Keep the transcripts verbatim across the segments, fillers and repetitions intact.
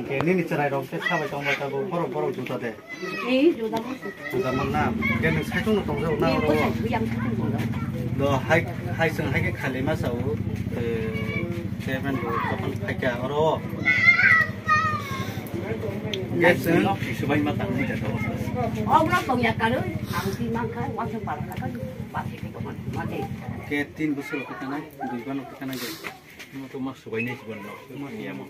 Ke nini chwrai rok ke sabai tong bai tabuk borok borok juda de. Ni juda mo. Juda man na. Ke nung saichung no tong jao na oro. Ni ko sai yang saichung tong jao. Do hai hai sung hai ke khali ma sao. Eh, chairman bo tokon phaikha oro. Ke sung. Subai ma tang ni da do. Obro tong ya karo. Ang ti mang kha wa se bar kha. Ba se ke tong ma de. Ke tin busur ko kana, dui ban ko kana ke. Mo to mas subai nai sibon no. Mo ya mo.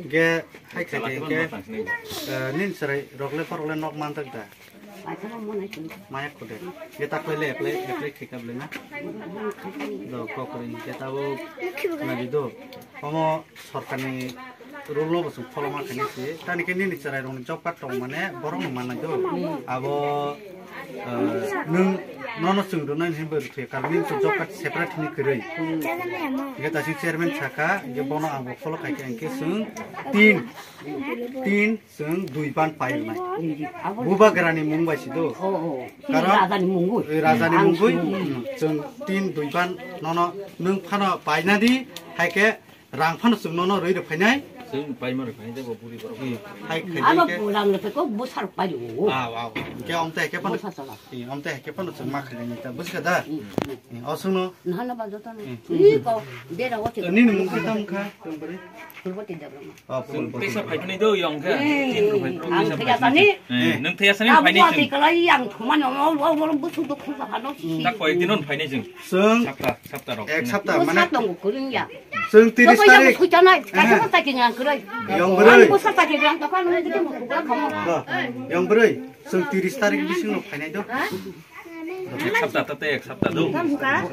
Ge hai kha ge, eh, nin chwrai rok le phorok le nok man tak da. Maya kode. Ge tak le le, le, le khika ble na. Do kokri ge ta bo na di do. Omo sorkarni rule no bo chwng follow ma khainai se. Tani khe nini chwrai rokni job card tong mane borok no mannai do. Abo, eh, nwng nono chwng rwnai hinwi rwthwi, karon nini chwng job card separate hinwi kwrwi. Hingke ta chwng chairman saka, hingke bono ang bo follow khaikhe hingke chwng tin, tin chwng dui ban pairwnai. Bubagrani mung bai si do. Karon rajani mungwi. Eh, rajani mungwi. Chwng tin dui ban nono nwng phano paina di, haikhe rang phano chwng nono rwi rw phainai. Chwng paima rw phainai tei bo buri borok. Hmm. Hai khai abo khai khe bulang rw phaiko bwsarok pai rw. Aw, aw. Hingke omte hai khe phano. Bwsa chala. Eh, omte hai khe phano chwng ma khainai ta. Bujiga da? Hmm. Eh, o chwngno. Nahana ba joto no. Hmm. Ih, ko bera o. Nini mung khe tamo kha, tong bari? Purbo Tinda Brahma. Oh, Purbo Tinda. Teisa phai phani do yong khe. Eh, tin rw phai ang teisa thaya phai sani. Eh, nung thaya sani phai ni chwng. Kalai ang thumani ong, ong, ong, ong, busu dukhu sa hano si. Tak koi din on phai ni chwng. Chwng. Sapta, sapta rok. Ek sapta mane. Busa tong kuring ya. Chwng tiris tarik. Kuchanai, kaisa taki ngang kwrwi. Yong bwrwi. Kusa taki ngang to kan nang dikhe mo kuka khamo. Yong bwrwi. Chwng tiris tarik bisingo phainai do. Ek sapta, tate ek sapta do. Kamu ka?